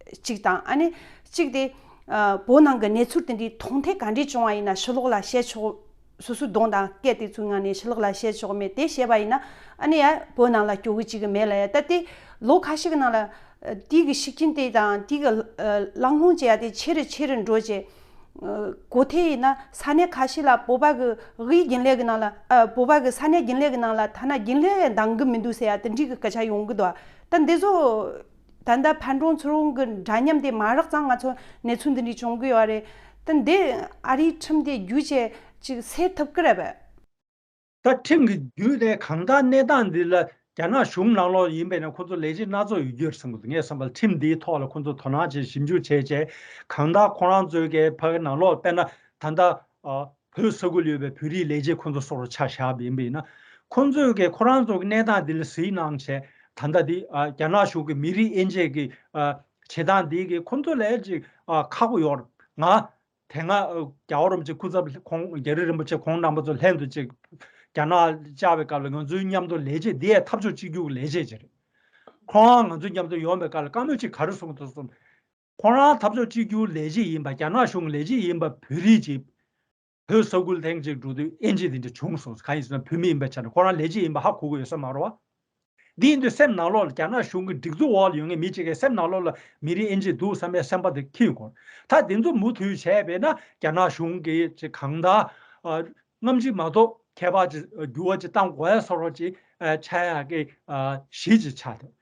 གཅིག་དང་། ཨ་ནི་གཅིག་དེ་ཨ་བོད་ནང་གི་གནས་ཚུལ་དེ་འདྲའི་མཐོང་ཐོས་ག་འདྲས་བྱུང་བ་ཡིན་ན་ཕྱི་ལོགས་ལ་བཤད་ཆོག་སོ་སོའི་གདོང་དང་སྐད་དེ་ཚོའི་ངང་ནས་ཕྱི་ལོགས་ལ་བཤད་ཆོག་མེད། དེ་བཤད་པ་ཡིན་ན་ཨ་ནི་ཡ་བོད་ནང་ལ་སྐྱོ་གི་ཅིག་གི་མེད་ལ་ཡ། ད་དེ་ལོ་ཁ་ཤས་ཀྱི་ནང་ལ་ཨ་དེའི་གི་ཤུགས་རྐྱེན་དེ་དང་དེའི་གི་ཨ་ལམ་ལྷོང་བྱེད་ཡ་དེ་ཆེ་རུ་ཆེ་རུ་འགྲོ་བྱས། ཨ་གོ་ཐོས་ཡིན་ན་ས་གནས་ཁ་ཤས་ལ་བོད་པ་གི་དབུས་རྒྱུན་ལས་གི་ནང་ལ་ཨ་བོད་པ་གི་ས་གནས་རྒྱུན་ལས་གི་ནང་ལ་ཐ་ན་རྒྱུན་ལས་འདང་གི་མི་འདུག་ཟེར་ཡ་དེ་འདྲའི་གི་སྐད་ཆ་ཡོང་གི་འདུག་ད་འདི་ཚོ་ད་ལྟ་ཕན་གྲོང་ཚུར་འོང་གི་འདྲ་མཉམ་དེ་མ་རག་ཙང་ང་ཚོ་གནས་ཚུལ་འདི་འདྲའི་བྱུང་གི་ཡོད་རེད། ད་འདི་ཨ་རིའི་ཁྲིམས་དེ་བརྒྱུད་བྱས་ཅིག་སེལ་ཐུབ་ཀྱི་རེད་པས། ད་ཁྲིམས་ཀྱི་བརྒྱུད་དེ་གང་ལྟར་གནས་སྟངས་འདི་ལ་རྒྱ་ནག་གཞུང་ནང་ལོགས་ཡིན་པས་ན་ཁོ་ཚོ་ལས་བྱེད་སྣ་ཚོགས་ཡོད་རྒྱུ་རེད་བསམ་གྱི་འདུག་ངས་བསམ་པར་ཁྲིམས་འདིའི་ཐོག་ལ་ཁོ་ཚོ་དོ་སྣང་བྱས་ཞིབ་འཇུག་བྱས་བྱས་གང་ལྟར་ཁོ་རང་ཚོའི་གའི་ཕ་གི་ནང་ལོགས་དཔེར་ན་ད་ལྟ་ཨ་བོད་ས་ཁུལ་ཡོད་པའི་བོད་རིགས་ལས་བྱེད་ཁོ་ཚོ་སོགས་ལ་ཆ་བཞག་པ་ཡིན་པ་ཡིན་ན། ཁོ་ཚོས་ཀྱི་ཁོ་རང་ཚོ་གི་གནས་སྟངས་འདི་ལ་གཟིགས་གནང་བྱས། ད་ལྟ་འདི་ཨ་རྒྱ་ནག་གཞུང་གི་མི་རིགས་དབྱེ་འབྱེད་ཀྱི་ཨ་བྱེད་སྟངས་འདི་གི་ཁོ་ཚོ་ལ་ཅིག་ཨ་ཁག་པོ་ཡོད་རེད། ང་དེ་སྔ་ཨ་རྒྱལ་བ་རིན་པོ་ཆེ་སྐུ་ཚབ་ཁོང་རྒྱ་རི་རིན་པོ་ཆེ་ཁོང་རྣམ་པ་ཚོ་ལྷན་དུ་ཅིག་རྒྱ་ནག་བཅར་བའི་སྐབས་ལ་ང་ཚོའི་མཉམ་དུ་ལས་བྱེད་འདི་ཡང་འཐབ་ཕྱོགས་གཅིག་གྱུར་གྱི་ལས་བྱེད་ཅིག་རེད། ཁོང་ང་ཚོའི་མཉམ་དུ་ཡོང་བའི་སྐབས་ལ་བཀའ་མོལ་ཅིག་ག་རེ་གསུངས་འདུག་གསུངས། ཁོ་རང་འཐབ་ཕྱོགས་གཅིག་གྱུར་ལས་བྱེད་ཡིན་པ། རྒྱ་ནག་གཞུང་ལས་བྱེད་ཡིན་པ་བོད་རིགས་ཀྱིས་བོད་ས་ཁུལ་ཐེངས་གཅིག་འགྲོ་དུས་དབྱེ་འབྱེད་དེ་འདྲ་བྱུང་སོང་། གང་ཡིན་ཟེར་ན་བོད་མི་ཡིན་པའི་ཆ་ནས་ཁོ་རང་ལས་བྱེད་ཡིན་པ་ཧ་གོ་གི་ཡོད་ས་མ་རེད་བ། འདི་ཡིན་དུས་སེམས་ནང་ལོགས་ལ་རྒྱ་ནག་གཞུང་གི་སྒྲིག་འཛུགས་འོག་ལ་ཡོད་མཁན་མི་གཅིག་གིས་སེམས་ནང་ལོགས་ལ་མི་རིགས་དབྱེ་འབྱེད་འདུག་བསམ་པའི་སེམས་པ་དེ་འཁྱེར་ཡོང་གི་རེད། ད་འདི་ཚོ་མུ་མཐུད་བྱས་པས་ན་རྒྱ་ནག་གཞུང་གིས་ཅིག་གང་ལྟར་ཨ། རྔམ་བརྗིད་མ་གཏོགས་ཁྱད་པར་ཅིག་འགྱུར་བ་ཅིག་བཏང་དགོས་ཡ་བཟོ་འདྲ་ཅིག་ཨ། ཆགས་ཡག་གི་ཨ། གཞི་ཅིག་ཆགས་འདུག་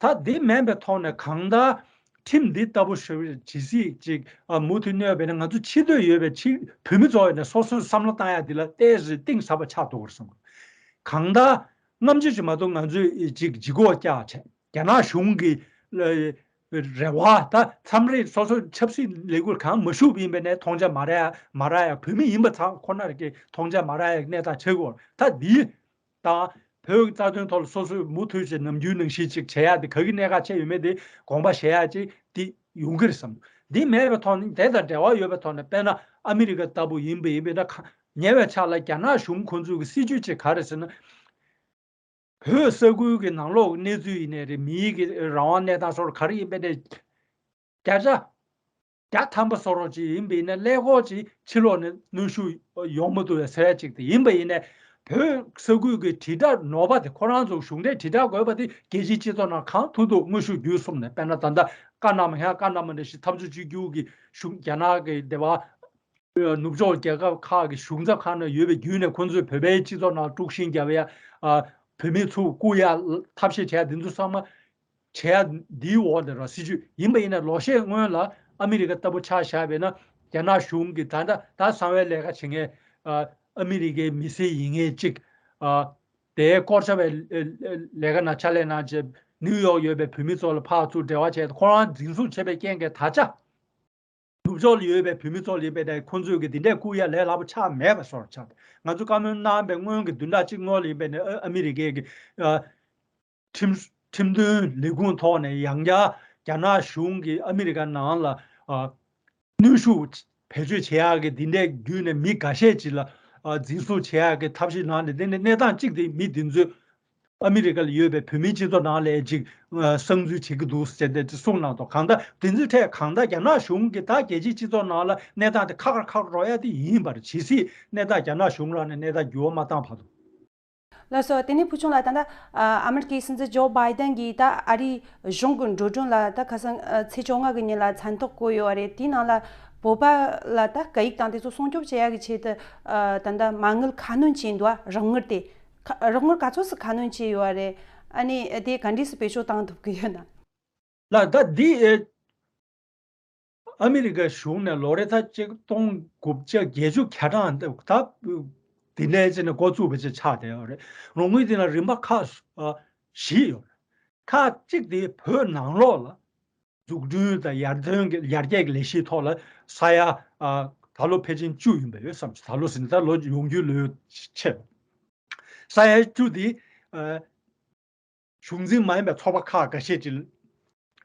ད་འདི་མིན་པའི་ཐོག་ནས་གང་ལྟར་ཁྲིམས་འདི་ལྟ་བུ་ཞུ་བའི་ཇི་སྲིད་ཅིག་ཨ། མུ་མཐུད་གནས་པས་ན་ང་ཚོ་ཕྱི་སྡོད་ཡོད་པའི་ཕྱི་བོད་མི་ཚོ་ཡིན་ན་སོ་སོས་བསམ་བློ་བཏང་ཡ་འདི་ལ་ཏོག་ཙམ་གཏིང་ཟབ་པ་ཆགས་འདུག་གསུངས། གང་ལྟར་རྔམ་བརྗིད་ཅིག་མ་གཏོགས་ང་ཚོས་ཅིག་ལྗིད་ཁོག་བཀྱག་བྱས། རྒྱ་ནག་གཞུང་གི་ཨ། རེ་བ་ད་མཚམས་རེ་སོ་སོ་ཆབ་སྲིད་ལས་འགུལ་གང་མ་ཞུགས་པ་ཡིན་པ་ཡིན་ན་མཐོང་ཆ་མ་རག་ཡ་མ་རག་ཡ། བོད་མི་ཡིན་པ་ཚང་ཁོ་ན་རེ་གི་མཐོང་ཆ་མ་རག་ཡ་གི་གནས་སྟངས་ཆགས་ཀྱི་ཡོད་རེད། ད་འདི་དང་བོད་ཀྱི་རྩ་དོན་ཐོག་ལ་སོ་སོས་མུ་མཐུད་བྱས་ནམ་རྒྱུན་ནང་བཞིན་ཅིག་བྱེད་ཡ་དེ་ག་གི་གནད་འགག་ཆེ་ཡོད་མེད་དེ་དགོངས་པ་བཞེས་ཡ་ཅིག་དེ་ཡོང་གི་རེད་བསམ་འདུག་འདི་མེད་པའི་ཐོག་ནས་དེ་དང་འབྲེལ་བ་ཡོད་པའི་ཐོག་ནས་དཔེར་ན་ཨ་མི་རི་ཀ་ལྟ་བུ་ཡིན་པ་ཡིན་པས་ན་ཉེ་བའི་ཆར་ལ་རྒྱ་ནག་གཞུང་ཁོ་ཚོའི་གི་སྲིད་ཇུས་ཅིག་ག་རེ་ཟེར་ན། བོད་ས་ཁུལ་གྱི་ནང་ལོགས་ཀྱི་གནས་ཚུལ་ཡིན་ནའི་རེད། མིའི་གི་རང་དབང་གནས་སྟངས་སོགས་ག་རེ་ཡིན་པའི་ནའི་བརྒྱ་ཆ་བརྒྱ་ཐམ་པ་བཟོ་འདྲ་ཅིག་ཡིན་པ་ཡིན་ན་ཀླད་ཀོར་ཅིག་ཕྱི་ལོགས་ནས་གནོན་ཤུགས་ཡོང་མི་ཐུབ་པའི་ཟེར་ཡ་ཅིག་དེ་ཡིན་པ་ཡིན་ནའི་བོད་ས་ཁུལ་གྱི་དྲིལ་བསྒྲགས་ནོར་བ་དེ་ཁོ་རང་ཚོ་གཞུང་འབྲེལ་དྲིལ་བསྒྲགས་དགོས་པ་དེ་རྒྱལ་སྤྱིའི་སྤྱི་ཚོགས་ནང་གང་ཐུབ་ཐུབ་དངོས་ཤུགས་བརྒྱུད་གསུམ་ནས་དཔེར་ན་ད་ལྟ་ཀ་ན་མ་ཧ་ཀ་ན་མ་འདྲ་ཞིག་འཐབ་རྩོད་བྱེད་རྒྱུ་གི་གཞུང་རྒྱ་ནག་གི་སྡེ་བ། ནུབ་ཕྱོགས་རྒྱལ་ཁབ་ཁག་གི་གཞུང་ཚབ་ཁང་ནང་ཡོད་པའི་བརྒྱུད་ནས་ཁོང་ཚོས་བོད་པའི་སྤྱི་ཚོགས་ནང་དཀྲུག་ཤིང་བརྒྱབ་ཡ། ཨ། བོད་མི་ཚུར་བཀུག་ཡ་ཐབས་ཤེས་བྱས་འདི་ཚོ་ཚང་མ་བྱས་ཡ་འདིའི་འོག་ནས་ར་སྲིད་ཇུས་ཡིན་པ་ཡིན་ན་ལོ་ཤས་སྔོན་ལ་ཨ་མི་རི་ཀ་ལྟ་བུ་ཆ་བཞག་པས་ན་རྒྱ་ནག་གཞུང་གིས་ད་ལྟ་ད་གསང་བའི་ལས་ཀ་བྱེད་མཁན་ཨ། ཨ་མི་རི་ཀའི་མི་སེར་ཡིན་མཁན་གཅིག་ཨ། དེའི་སྐོར་ཆ་བའི་ལས་ཀ་ནང་ཕྱག་ལས་གནང་བྱས་ནིའུ་ཡོག་ཡོད་པའི་བོད་མི་ཚོ་ལ་ཕར་ཚུར་འབྲེལ་བ་བྱས་ཁོ་རང་འཛིན་བཟུང་བྱས་པའི་རྐྱེན་གྱིས་ད་ཆ། ནུབ་ཕྱོགས་ལ་ཡོད་པའི་བོད་མི་ཚོ་ལ་ཡིན་པའི་ནས་ཁོང་ཚོས་ཀྱི་འདི་འདྲའི་བཀུག་ཡ་ལས་སླ་པོ་ཆགས་མེད་པ་བཟོ་འདྲ་ཆགས། ང་ཚོ་བཀའ་མོལ་གནང་བའི་སྔོན་གྱི་བདུན་ཕྲག་གཅིག་སྔོན་ལ་ཡིན་པའི་ནས་ཨ་མི་རི་ཀའི་གི་ཨ། ཁྲིམས་ཁྲིམས་དོན་ལས་ཁུངས་ཐོག་ནས་ཡང་བསྐྱར་རྒྱ་ནག་གཞུང་གིས་ཨ་མི་རི་ཀ་ནང་ལ་ཨ། གནོན་ཤུགས་བེད་སྤྱོད་བྱེད་ཡག་གི་འདི་འདྲའི་བརྒྱུད་ནས་མི་འགའ་ཤས་ཅིག་ལ་ཨ། འཛིན་བཟུང་བྱེད་ཡག་གི་ཐབས་ཤེས་གནང་ནས་དེ་ནས་གནས་སྟངས་གཅིག་དེ་མི་འདི་ཚོས། ཨ་མི་རི་ཀ་ལ་ཡོད་པའི་བོད་མིའི་སྤྱི་ཚོགས་ནང་ལ་ཅིག་གསང་འཛུལ་བྱེད་ཀྱི་འདུག་ཟེར་ཏེ་གསུངས་གནང་འདུག་གང་ལྟར་དེ་ཚོའི་ཐད་གང་ལྟར་རྒྱ་ནག་གཞུང་གིས་ད་རྒྱལ་སྤྱིའི་སྤྱི་ཚོགས་ནང་ལ་གནས་སྟངས་དེ་ཁག་ཁག་ཁག་འགྲོ་ཡ་དེ་ཡིན་པར་ཇི་སྲིད་གནས་སྟངས་རྒྱ་ནག་གཞུང་རང་ནས་གནས་སྟངས་འགྱུར་བ་མ་བཏང་བར་དུ། ལགས་སོ། དེ་ནས་ཕུལ་བྱུང་ལགས། ད་ལྟ་ཨ་མེ་རི་ཀའི་སྲིད་འཛིན་ཇོ་བྷའི་ཏན་གྱིས་ད་ཨ་རིའི་གཞུང་གི་འགྲོ་གྲོན་ལ་ད་ཁ་སང་ཚེས་བཅོ་ལྔ་གི་ཉིན་ལ་མཚན་ཐོག་བཀོད་ཡོད་པ་རེད། དེའི་ནང་ལ་བོད་པ་ལ་ད་སྐད་ཡིག་དང་དེ་ཚོ་སྲུང་སྐྱོབ་བྱེད་ཡ་གི་ཆེད་དུ་ད་ལྟ་མ་དངུལ་ཁ་སྣོན་བྱས་འདུག་རོགས་དངུལ་དེ། ཁ་རོགས་དངུལ་ག་ཚོད་ཙམ་ཁ་སྣོན་བྱས་ཡོད་པ་རེད། ཨ་ནི་དེ་ག་འདྲས་སེ་བེད་སྤྱོད་བཏང་ཐུབ་ཀྱི་ཡོད་ན། ལགས། ད་འདི་ཨེ། ཨ་མི་རི་ཀའི་གཞུང་ནས་ལོ་རེ་ད་ཆིག་སྟོང་དགུ་བརྒྱ་བརྒྱད་ཅུ་གྱ་གྲངས་ད་འདི་འདྲའི་ཅིག་ནས་འགོ་བཙུགས་པ་ཅིག་ཆགས་བསྡད་ཡོད་རེད། རོགས་དངུལ་འདི་ལ་རིམ་པ་ཁག་ཨ། བཞི་ཡོད་རེད། ཁག་གཅིག་དེ་བོད་ནང་ལོགས་ལ། འཛུགས་སྐྲུན་དང་ཡར་ཐོན་གྱི་ཡར་རྒྱས་ཀྱི་ལས་གཞིའི་ཐོག་ལ་ས་ཡ་ཨ། ད་ལོ་ཕལ་ཆེར་བཅུ་ཡིན་པ་ཡོད་བསམ། ད་ལོ་ཟིན་ད་ལོ་ཡོང་རྒྱུའི་ལོའི་ཆེད། ས་ཡ་བཅུ་དེ་ཨ། གཞུང་འཛིན་མ་ཡིན་པའི་ཚོགས་པ་ཁག་འགའ་ཤས་ཀྱིས་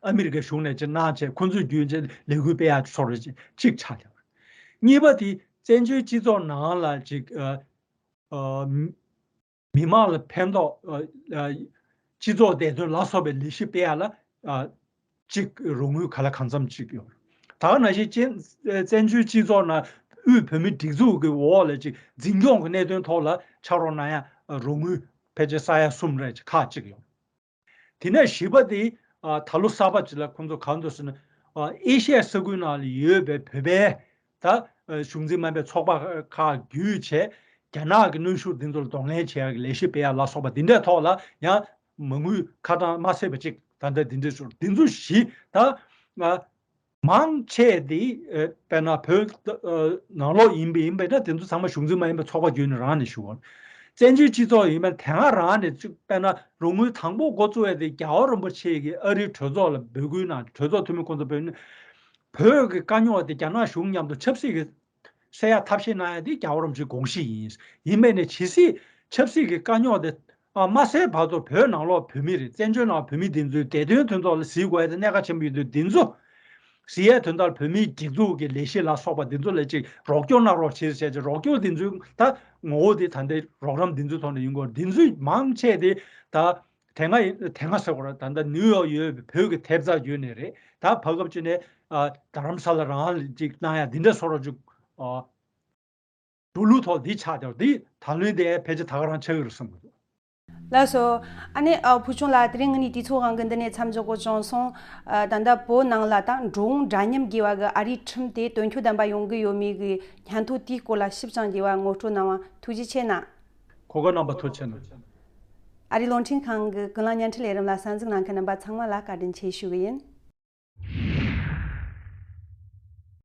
ཨ་མི་རི་ཀའི་གཞུང་ནས་ཅིག་གནང་བྱས་ཁོ་ཚོས་བརྒྱུད་བྱས་ལས་འགུལ་སྤེལ་ཡག་ཚོར་བ་ཅིག་ཆགས་ཀྱང་། གཉིས་པ་དེ་བཙན་བྱོལ་སྤྱི་ཚོགས་ནང་ལ་ཅིག་ཨ། ཨ། མི་མང་ལ་ཕན་ཐོགས་ཨ། ཨ། སྤྱི་ཚོགས་བདེ་དོན་ལ་སོགས་པའི་ལས་གཞི་སྤེལ་ཡག་ལ་ཨ། གཅིག་རོགས་དངུལ་ག་ལ་གང་འཚམ་གཅིག་ཡོད། ད་ག་ནང་བཞིན་ཅན་བཙན་བྱོལ་སྤྱི་ཚོགས་ནང་དབུས་བོད་མིའི་སྒྲིག་འཛུགས་ཀྱི་འོག་ལ་ཅིག་འཛིན་སྐྱོང་གི་གནད་དོན་ཐོག་ལ་ཕྱག་རོགས་གནང་ཡག་རོགས་དངུལ་ཕལ་ཆེར་ས་ཡ་གསུམ་རེ་ཅིག་ཁག་གཅིག་ཡོད། དེ་ནས་བཞི་པ་དེ་ཨ། ད་ལོ་གསར་པ་ཅིག་ལ་ཁོང་ཚོ་གང་འདུག་ཟེར་ན་ཨ། ཨེ་ཤི་ཡ་ས་ཁུལ་ནང་ལ་ཡོད་པའི་བོད་པའི་ད་གཞུང་འཛིན་མ་ཡིན་པའི་ཚོགས་པ་ཁག་བརྒྱུད་བྱས་རྒྱ་ནག་གི་གནོན་ཤུགས་འདི་ཚོ་ལ་གདོང་ལེན་བྱེད་ཡག་གི་ལས་གཞི་སྤེལ་ཡག་ལ་སོགས་པ་འདི་འདྲའི་ཐོག་ལ་ཡང་མ་དངུལ་ཁ་གྲངས་མ་ཟད་པ་ཅིག་ད་ལྟ་འདི་འདྲའི་ཚོ་འདི་ཚོ་བཞི་ད་ཨ། མང་ཆེ་དེ་ཨ། དཔེར་ན་བོད་ཨ། ནང་ལོགས་ཡིན་པ་ཡིན་པས་ན་དེ་ཚོ་ཚང་མ་གཞུང་འཛིན་མ་ཡིན་པའི་ཚོགས་པ་བརྒྱུད་ནས་རང་ནས་ཞུ་བ། བཙན་བྱོལ་སྤྱི་ཚོགས་ཡིན་པས་དེ་སྔ་རང་ནས་ཅིག་དཔེར་ན་རོགས་དངུལ་དང་པོ་འགོ་བཙུགས་ཡས་དེ་རྒྱལ་བ་རིན་པོ་ཆེ་གིས་ཨ་རིའི་གྲོས་ཚོགས་ལ་འབོད་སྐུལ་གནང་། གྲོས་ཚོགས་འཐུས་མི་ཁོང་ཚོ་འབོད་ནས་བོད་ཀྱི་དཀའ་རྙོག་དེ་རྒྱ་ནག་གཞུང་མཉམ་དུ་ཆབ་སྲིད་ཀྱི་སེལ་ཡག་ཐབས་ཤེས་གནང་ཡག་དེ་རྒྱལ་བ་རིན་པོ་ཆེའི་དགོངས་གཞི་ཡིན། ཡིན་པས་ནས་ཇི་སྲིད་ཆབ་སྲིད་ཀྱི་དཀའ་རྙོག་དེ་ཨ། མ་སེལ་བར་དུ་བོད་ནང་ལོགས་བོད་མི་རེད། བཙན་བྱོལ་ནང་བོད་མི་འདི་ཚོའི་བདེ་དོན་དོན་ཐོག་ལ་གཟིགས་དགོས་ཡ་དེ་གནད་འགག་ཆེན་པོ་ཡིན་དུས་འདི་ཚོ་གཟིགས་ཡའི་དོན་དག་ལ་བོད་མིའི་སྒྲིག་འཛུགས་ཀྱི་ལས་གཞི་ལ་སོགས་པ་འདི་ཚོ་ལ་ཅིག་རོགས་སྐྱོར་གནང་རོགས་བྱེད་ཟེར་ཅིག་རོགས་སྐྱོར་འདི་ཚོའི་ད་ངོ་བོ་དེ་ད་ལྟའི་རོགས་རམ་འདི་ཚོའི་ཐོག་ནས་ཡིན་དགོས། འདི་ཚོའི་མང་ཆེ་དེ་ད་དེ་སྔ་ཡིན་དེ་སྔ་ཟེར་དགོས་རེད། ད་ལྟ་ནིའུ་ཡོག་ཡོད་པའི་བོད་ཀྱི་ཐེབས་རྩ་བརྒྱུད་ནས་རེད། ད་བར་སྐབས་ཅིག་ནས་ཨ། རྡ་རམ་ས་ལ་རང་ལ་ཅིག་གནང་ཡ་འདི་འདྲ་བཟོ་འདྲ་ཅིག་ཨ། འགྲོ་ལུགས་ཐོག་འདི་ཆགས་ཀྱང་འདི་ད་ལོའི་འདི་ཕལ་ཆེར་ད་ག་རང་ཆགས་ཀྱི་རེད་བསམ་གྱི་འདུག་ལགས་སོ། ཨ་ནི་ཨ་ཕུལ་བྱུང་ལགས། དེ་རིང་ངེད་གཉིས་དུས་ཚོད་དབང་གིས་འདི་ནས་མཚམས་འཇོག་དགོས་བྱུང་སོང་། ཨ་ད་ལྟ་བོད་ནང་ལ་ད་འགྲོ་འོང་འདྲ་མཉམ་དགོས་པ་གི་ཨ་རིའི་ཁྲིམས་དེ་དོན་འཁྱོལ་ལྡན་པ་ཡོང་གི་ཡོད་མེད་གི་སྙན་ཐོ་དེའི་སྐོར་ལ་ཞིབ་ཅིང་རྒྱས་པ་ངོ་སྤྲོད་གནང་བ་ཐུགས་རྗེ་ཆེ་གནང་། གོ་སྐབས་གནང་བ་ཐུགས་རྗེ་ཆེ་གནང་། ཨ་རིའི་རླུང་འཕྲིན་ཁང་གི་ཀུན་གླེང་བརྙན་འཕྲིན་ལས་རིམ་ལ་གསན་གཟིགས་གནང་མཁན་རྣམ་པ་ཚང་མ་ལ་བཀའ་དྲིན་ཆེ་ཞུ་གི་ཡིན།